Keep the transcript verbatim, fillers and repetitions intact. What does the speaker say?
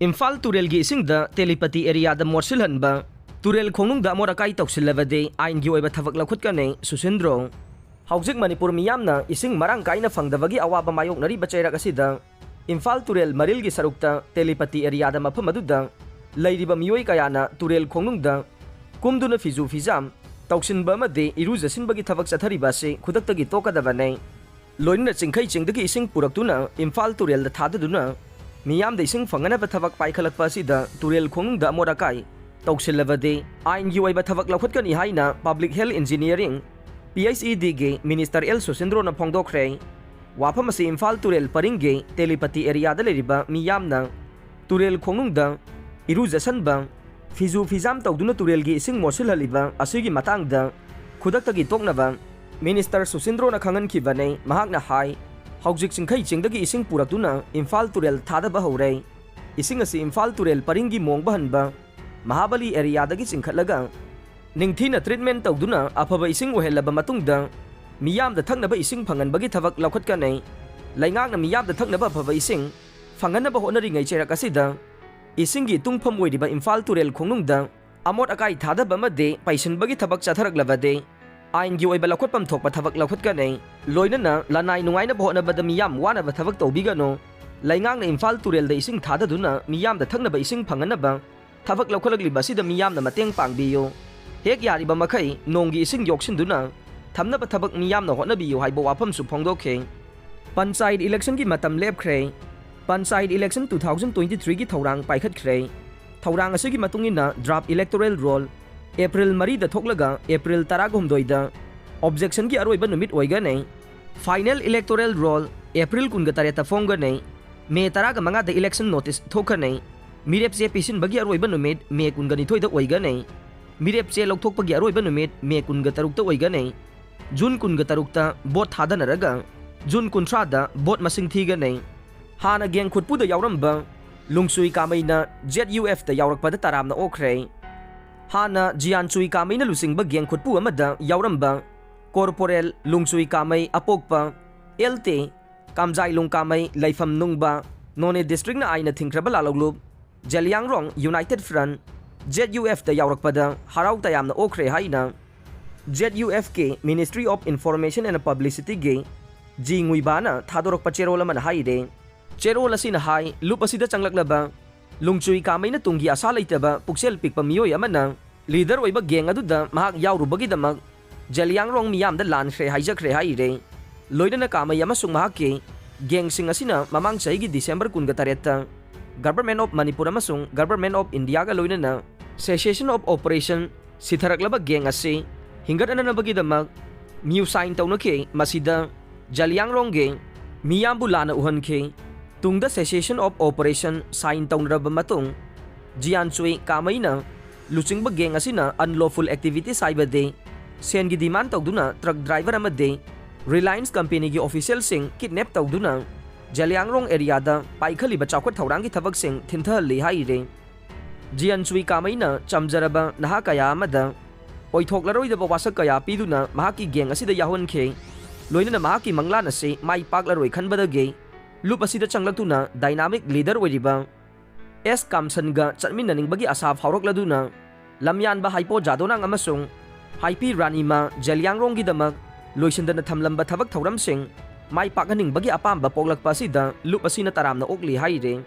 ꯏꯝꯐꯥꯜ ꯇꯨꯔꯦꯜꯒꯤ ꯏꯁꯤꯡꯗ ꯇꯦꯂꯤꯄꯇꯤ ꯑꯦꯔꯤꯌꯥꯗ ꯃꯣꯠꯁꯤꯜꯍꯟꯕ, ꯇꯨꯔꯦꯜ ꯈꯣꯡꯅꯨꯡꯗ ꯑꯃꯣꯠ ꯑꯀꯥꯏ ꯇꯧꯁꯤꯜꯂꯕꯗꯤ ꯑꯥꯏꯟꯒꯤ ꯑꯣꯏꯕ ꯊꯕꯛ ꯂꯧꯈꯠꯀꯅꯤ, ꯁꯨꯁꯤꯟꯗ꯭ꯔꯣ꯫ ꯍꯧꯖꯤꯛ ꯃꯅꯤꯄꯨꯔ ꯃꯤꯌꯥꯝꯅ ꯏꯁꯤꯡ ꯃꯔꯥꯡ ꯀꯥꯏꯅ ꯐꯪꯗꯕꯒꯤ ꯑꯋꯥꯕ ꯃꯥꯌꯣꯛꯅꯔꯤꯕ ꯆꯩꯔꯛ ꯑꯁꯤꯗ ꯏꯝꯐꯥꯜ ꯇꯨꯔꯦꯜ ꯃꯔꯤꯜꯒꯤ ꯁꯔꯨꯛꯇ ꯇꯦꯂꯤꯄꯇꯤ ꯑꯦꯔꯤꯌꯥꯗ ꯃꯐꯝ ꯑꯗꯨꯗ ꯂꯩꯔꯤꯕ ꯃꯤꯑꯣꯏ ꯀꯌꯥꯅ ꯇꯨꯔꯦꯜ ꯈꯣꯡꯅꯨꯡꯗ ꯀꯨꯝꯗꯨꯅ ꯐꯤꯖꯨ ꯐꯤꯖꯥꯝ ꯇꯧꯁꯤꯟꯕ ꯑꯃꯗꯤ ꯏꯔꯨꯖꯁꯤꯟꯕꯒꯤ ꯊꯕꯛ ꯆꯠꯊꯔꯤꯕ ꯑꯁꯤ ꯈꯨꯗꯛꯇꯒꯤ ꯇꯣꯛꯀꯗꯕꯅꯤ꯫ ꯂꯣꯏꯅꯅ ꯆꯤꯡꯈꯩ ꯆꯤꯡꯗꯒꯤ ꯏꯁꯤꯡ ꯄꯨꯔꯛꯇꯨꯅ ꯏꯝꯐꯥꯜ ꯇꯨꯔꯦꯜꯗ ꯊꯥꯗꯗꯨꯅ ꯃꯤꯌꯥꯝꯗ ꯏꯁꯤꯡ ꯐꯪꯍꯟꯅꯕ ꯊꯕꯛ ꯄꯥꯏꯈꯠꯂꯛꯄ ꯑꯁꯤꯗ ꯇꯨꯔꯦꯜ ꯈꯣꯡꯅꯨꯡꯗ ꯑꯃꯣꯠ ꯑꯀꯥꯏ ꯇꯧꯁꯤꯜꯂꯕꯗꯤ ꯑꯥꯏꯟꯒꯤ ꯑꯣꯏꯕ ꯊꯕꯛ ꯂꯧꯈꯠꯀꯅꯤ ꯍꯥꯏꯅ public health engineering, P H E ꯗꯤꯒꯤ ꯃꯤꯅꯤꯁꯇꯔ ꯑꯦꯜ ꯁꯨꯁꯤꯟꯗ꯭ꯔꯣꯅ ꯐꯣꯡꯗꯣꯛꯈ꯭ꯔꯦ꯫ ꯋꯥꯐꯝ ꯑꯁꯤ ꯏꯝꯐꯥꯜ ꯇꯨꯔꯦꯜ ꯄꯔꯤꯡꯒꯤ ꯇꯦꯂꯤꯄꯇꯤ ꯑꯦꯔꯤꯌꯥꯗ ꯂꯩꯔꯤꯕ ꯃꯤꯌꯥꯝꯅ ꯇꯨꯔꯦꯜ ꯈꯣꯡꯅꯨꯡꯗ ꯏꯔꯨꯖꯁꯟꯕ, ꯐꯤꯖꯨ ꯐꯤꯖꯥꯝ ꯇꯧꯗꯨꯅ ꯇꯨꯔꯦꯜꯒꯤ ꯏꯁꯤꯡ ꯃꯣꯠꯁꯤꯜꯍꯜꯂꯤꯕ ꯑꯁꯤꯒꯤ ꯃꯇꯥꯡꯗ ꯈꯨꯗꯛꯇꯒꯤ ꯇꯣꯛꯅꯕ ꯃꯤꯅꯤꯁꯇꯔ ꯁꯨꯁꯤꯟꯗ꯭ꯔꯣꯅ ꯈꯪꯍꯟꯈꯤꯕꯅꯤ꯫ ꯃꯍꯥꯛꯅ ꯍꯥꯏ, ꯍꯧꯖꯤꯛ ꯆꯤꯡꯈꯩ ꯆꯤꯡꯗꯒꯤ ꯏꯁꯤꯡ ꯄꯨꯔꯛꯇꯨꯅ ꯏꯝꯐꯥꯜ ꯇꯨꯔꯦꯜ ꯊꯥꯗꯕ ꯍꯧꯔꯦ꯫ ꯏꯁꯤꯡ ꯑꯁꯤ ꯏꯝꯐꯥꯜ ꯇꯨꯔꯦꯜ ꯄꯔꯤꯡꯒꯤ ꯃꯣꯡꯕ ꯍꯟꯕ ꯃꯍꯥꯕꯂꯤ ꯑꯦꯔꯤꯌꯥꯗꯒꯤ ꯆꯤꯡꯈꯠꯂꯒ ꯅꯤꯡꯊꯤꯅ ꯇ꯭ꯔꯤꯠꯃꯦꯟ ꯇꯧꯗꯨꯅ ꯑꯐꯕ ꯏꯁꯤꯡ ꯑꯣꯏꯍꯜꯂꯕ ꯃꯇꯨꯡꯗ ꯃꯤꯌꯥꯝꯗ ꯊꯛꯅꯕ ꯏꯁꯤꯡ ꯐꯪꯍꯟꯕꯒꯤ ꯊꯕꯛ ꯂꯧꯈꯠꯀꯅꯤ꯫ ꯂꯩꯉꯥꯛꯅ ꯃꯤꯌꯥꯝꯗ ꯊꯛꯅꯕ ꯑꯐꯕ ꯏꯁꯤꯡ ꯐꯪꯍꯟꯅꯕ ꯍꯣꯠꯅꯔꯤꯉꯩ ꯆꯩꯔꯛ ꯑꯁꯤꯗ ꯏꯁꯤꯡꯒꯤ ꯇꯨꯡꯐꯝ ꯑꯣꯏꯔꯤꯕ ꯏꯝꯐꯥꯜ ꯇꯨꯔꯦꯜ ꯈꯣꯡꯅꯨꯡꯗ ꯑꯃꯣꯠ ꯑꯀꯥꯏ ꯊꯥꯗꯕ ꯑꯃꯗꯤ ꯄꯩꯁꯤꯟꯕꯒꯤ ꯊꯕꯛ ꯆꯠꯊꯔꯛꯂꯕꯗꯤ ꯑꯥꯏꯟꯒꯤ ꯑꯣꯏꯕ ꯂꯧꯈꯠꯐꯝ ꯊꯣꯛꯄ ꯊꯕꯛ ꯂꯧꯈꯠꯀꯅꯤ꯫ ꯂꯣꯏꯅꯅ ꯂꯅꯥꯏ ꯅꯨꯡꯉꯥꯏꯅꯕ ꯍꯣꯠꯅꯕꯗ ꯃꯤꯌꯥꯝ ꯋꯥꯅꯕ ꯊꯕꯛ ꯇꯧꯕꯤꯒꯅꯨ꯫ ꯂꯩꯉꯥꯛꯅ ꯏꯝꯐꯥꯜ ꯇꯨꯔꯦꯜꯗ ꯏꯁꯤꯡ ꯊꯥꯗꯗꯨꯅ ꯃꯤꯌꯥꯝꯗ ꯊꯛꯅꯕ ꯏꯁꯤꯡ ꯐꯪꯍꯟꯅꯕ ꯊꯕꯛ ꯂꯧꯈꯠꯂꯛꯂꯤꯕ ꯑꯁꯤꯗ ꯃꯤꯌꯥꯝꯅ ꯃꯇꯦꯡ ꯄꯥꯡꯕꯤꯌꯨ꯫ ꯍꯦꯛ ꯌꯥꯔꯤꯕ ꯃꯈꯩ ꯅꯣꯡꯒꯤ ꯏꯁꯤꯡ ꯌꯣꯛꯁꯤꯟꯗꯨꯅ ꯊꯝꯅꯕ ꯊꯕꯛ ꯃꯤꯌꯥꯝꯅ ꯍꯣꯠꯅꯕꯤꯌꯨ ꯍꯥꯏꯕ ꯋꯥꯐꯝꯁꯨ ꯐꯣꯡꯗꯣꯛꯈꯤ꯫ ꯄꯟꯆꯥꯌꯠ ꯏꯂꯦꯛꯁꯟꯒꯤ ꯃꯇꯝ ꯂꯦꯞꯈ꯭ꯔꯦ꯫ Panchayat election two thousand twenty threeꯒꯤ ꯊꯧꯔꯥꯡ ꯄꯥꯏꯈꯠꯈ꯭ꯔꯦ꯫ ꯊꯧꯔꯥꯡ ꯑꯁꯤꯒꯤ ꯃꯇꯨꯡ ꯏꯟꯅ ꯗ꯭ꯔꯥꯐ ꯏꯂꯦꯛꯇꯣꯔꯦꯜ ꯔꯣꯜ ꯑꯦꯄ꯭ꯔꯤꯜ ꯃꯔꯤꯗ ꯊꯣꯛꯂꯒ ꯑꯦꯄ꯭ꯔꯤꯜ ꯇꯔꯥꯒ ꯍꯨꯝꯗꯣꯏꯗ ꯑꯣꯕꯖꯦꯛꯁꯟꯒꯤ ꯑꯔꯣꯏꯕ ꯅꯨꯃꯤꯠ ꯑꯣꯏꯒꯅꯤ꯫ ꯐꯥꯏꯅꯦꯜ ꯏꯂꯦꯛꯇꯣꯔꯦꯜ ꯔꯣꯜ ꯑꯦꯄ꯭ꯔꯤꯜ ꯀꯨꯟꯒ ꯇꯔꯦꯠꯇ ꯐꯣꯡꯒꯅꯤ꯫ ꯃꯦ ꯇꯔꯥꯒ ꯃꯉꯥꯗ ꯏꯂꯦꯛꯁꯟ ꯅꯣꯇꯤꯁ ꯊꯣꯛꯀꯅꯤ꯫ ꯃꯤꯔꯦꯞ ꯆꯦ ꯄꯤꯁꯤꯟꯕꯒꯤ ꯑꯔꯣꯏꯕ ꯅꯨꯃꯤꯠ ꯃꯦ ꯀꯨꯟꯒ ꯅꯤꯊꯣꯏꯗ ꯑꯣꯏꯒꯅꯤ꯫ ꯃꯤꯔꯦꯞ ꯆꯦ ꯂꯧꯊꯣꯛꯄꯒꯤ ꯑꯔꯣꯏꯕ ꯅꯨꯃꯤꯠ ꯃꯦ ꯀꯨꯟꯒ ꯇꯔꯨꯛꯇ ꯑꯣꯏꯒꯅꯤ꯫ ꯖꯨꯟ ꯀꯨꯟꯒ ꯇꯔꯨꯛꯇ ꯚꯣꯠ ꯊꯥꯗꯅꯔꯒ ꯖꯨꯟ ꯀꯨꯟꯊ꯭ꯔꯥꯗ ꯚꯣꯠ ꯃꯁꯤꯡ ꯊꯤꯒꯅꯤ꯫ ꯍꯥꯟꯅ ꯒꯦꯡ ꯈꯨꯠꯄꯨꯗ ꯌꯥꯎꯔꯝꯕ ꯂꯨꯡꯆꯨꯏ ꯀꯥꯃꯩꯅ ꯖꯦꯠ ꯌꯨ ꯑꯦꯐꯇ ꯌꯥꯎꯔꯛꯄꯗ ꯇꯔꯥꯝꯅ ꯑꯣꯛꯈ꯭ꯔꯦ꯫ ꯍꯥꯟꯅ ꯖꯤꯌꯥꯟꯆꯨꯏ ꯀꯥꯃꯩꯅ ꯂꯨꯆꯤꯡꯕ ꯒꯦꯡ ꯈꯨꯠꯄꯨ ꯑꯃꯗ ꯌꯥꯎꯔꯝꯕ ꯀꯣꯔꯄꯣꯔꯦꯜ ꯂꯨꯡꯆꯨꯏ ꯀꯥꯃꯩ ꯑꯄꯣꯛꯄ, ꯑꯦꯜ ꯇꯦ, ꯀꯥꯝꯖꯥꯏ ꯂꯨꯡꯀꯥꯃꯩ ꯂꯩꯐꯝ ꯅꯨꯡꯕ, ꯅꯣꯅꯦ ꯗꯤꯁꯇ꯭ꯔꯤꯛꯅ ꯑꯥꯏꯟꯅ ꯊꯤꯡꯈ꯭ꯔꯕ ꯂꯥꯂꯣꯡꯂꯨꯞ Zeliangrong United Front, Z U F ꯇ ꯌꯥꯎꯔꯛꯄꯗ ꯍꯔꯥꯎ ꯇꯌꯥꯝꯅ ꯑꯣꯛꯈ꯭ꯔꯦ ꯍꯥꯏꯅ Z U F ꯀꯤ Ministry of Information and Publicity ꯒꯤ ꯖꯤ ꯉꯨꯏꯕꯥꯅ ꯊꯥꯗꯣꯔꯛꯄ ꯆꯦꯔꯣꯜ ꯑꯃꯅ ꯍꯥꯏꯔꯦ꯫ ꯆꯦꯔꯣꯜ ꯑꯁꯤꯅ ꯍꯥꯏ, ꯂꯨꯞ ꯑꯁꯤꯗ ꯆꯪꯂꯛꯂꯕ ꯂꯨꯡꯆꯨꯏ ꯀꯥꯃꯩꯅ ꯇꯨꯡꯒꯤ ꯑꯁꯥ ꯂꯩꯇꯕ ꯄꯨꯛꯆꯦꯜ ꯄꯤꯛꯄ ꯃꯤꯑꯣꯏ ꯑꯃꯅ leader ꯑꯣꯏꯕ gang ꯑꯗꯨꯗ ꯃꯍꯥꯛ ꯌꯥꯎꯔꯨꯕꯒꯤꯗꯃꯛ ꯖꯦꯂꯤꯌꯥꯡꯔꯣꯡ ꯃꯤꯌꯥꯝꯗ ꯂꯥꯟꯈ꯭ꯔꯦ ꯍꯥꯏꯖꯈ꯭ꯔꯦ ꯍꯥꯏꯔꯦ꯫ ꯂꯣꯏꯅꯅ ꯀꯥꯃꯩ ꯑꯃꯁꯨꯡ ꯃꯍꯥꯛꯀꯤ gangꯁꯤꯡ ꯑꯁꯤꯅ ꯃꯃꯥꯡ ꯆꯍꯤꯒꯤ December ꯀꯨꯟꯒ ꯇꯔꯦꯠꯇ Government of Manipur ꯑꯃꯁꯨꯡ Government of Indiaꯒ ꯂꯣꯏꯅꯅ cessation of operation ꯁꯤꯊꯔꯛꯂꯕ gang ꯑꯁꯤ ꯍꯤꯡꯒꯠꯅꯅꯕꯒꯤꯗꯃꯛ M O U sign ꯇꯧꯅꯈꯤ꯫ ꯃꯁꯤꯗ ꯖꯦꯂꯤꯌꯥꯡꯔꯣꯡꯒꯤ ꯃꯤꯌꯥꯝꯕꯨ ꯂꯥꯟꯅ ꯎꯍꯟꯈꯤ꯫ ꯇꯨꯡꯗ cessation of operation sign ꯇꯧꯅꯔꯕ ꯃꯇꯨꯡ, ꯖꯤꯌꯥꯟꯆꯨꯏ ꯀꯥꯃꯩꯅ ꯂꯨꯆꯤꯡꯕ gang ꯑꯁꯤꯅ unlawful activities ꯍꯥꯏꯕꯗꯤ ꯁꯦꯟꯒꯤ demand ꯇꯧꯗꯨꯅ truck driver ꯑꯃꯗꯤ Reliance companyꯒꯤ officialꯁꯤꯡ kidnap ꯇꯧꯗꯨꯅ ꯖꯦꯂꯤꯌꯥꯡꯔꯣꯡ areaꯗ ꯄꯥꯏꯈꯠꯂꯤꯕ ꯆꯥꯎꯈꯠ ꯊꯧꯔꯥꯡꯒꯤ ꯊꯕꯛꯁꯤꯡ ꯊꯤꯟꯊꯍꯜꯂꯤ ꯍꯥꯏꯔꯤ꯫ ꯖꯤꯌꯥꯟꯆꯨꯏ ꯀꯥꯃꯩꯅ ꯆꯝꯖꯔꯕ ꯅꯍꯥ ꯀꯌꯥ ꯑꯃꯗ ꯑꯣꯏꯊꯣꯛꯂꯔꯣꯏꯗꯕ ꯋꯥꯁꯛ ꯀꯌꯥ ꯄꯤꯗꯨꯅ ꯃꯍꯥꯛꯀꯤ gang ꯑꯁꯤꯗ ꯌꯥꯎꯍꯟꯈꯤ꯫ ꯂꯣꯏꯅꯅ ꯃꯍꯥꯛꯀꯤ ꯃꯪꯂꯥꯟ ꯑꯁꯤ ꯃꯥꯏ ꯄꯥꯛꯂꯔꯣꯏ ꯈꯟꯕꯗꯒꯤ ꯂꯨꯞ ꯑꯁꯤꯗ ꯆꯪꯂꯛꯇꯨꯅ dynamic leader ꯑꯣꯏꯔꯤꯕ ꯑꯦꯁ ꯀꯥꯝꯁꯟꯒ ꯆꯠꯃꯤꯟꯅꯅꯤꯡꯕꯒꯤ ꯑꯁꯥ ꯐꯥꯎꯔꯛꯂꯗꯨꯅ ꯂꯝꯌꯥꯟꯕ ꯍꯥꯏꯄꯣ ꯖꯥꯗꯣꯅꯥꯡ ꯑꯃꯁꯨꯡ ꯍꯥꯏꯄꯤ ꯔꯥꯅꯤꯃꯥ ꯖꯦꯂꯤꯌꯥꯡꯔꯣꯡꯒꯤꯗꯃꯛ ꯂꯣꯏꯁꯤꯟꯗꯅ ꯊꯝꯂꯝꯕ ꯊꯕꯛ ꯊꯧꯔꯝꯁꯤꯡ ꯃꯥꯏ ꯄꯥꯛꯍꯟꯅꯤꯡꯕꯒꯤ ꯑꯄꯥꯝꯕ ꯄꯣꯛꯂꯛꯄ ꯑꯁꯤꯗ ꯂꯨꯞ ꯑꯁꯤꯅ ꯇꯔꯥꯝꯅ ꯑꯣꯛꯂꯤ ꯍꯥꯏꯔꯤ꯫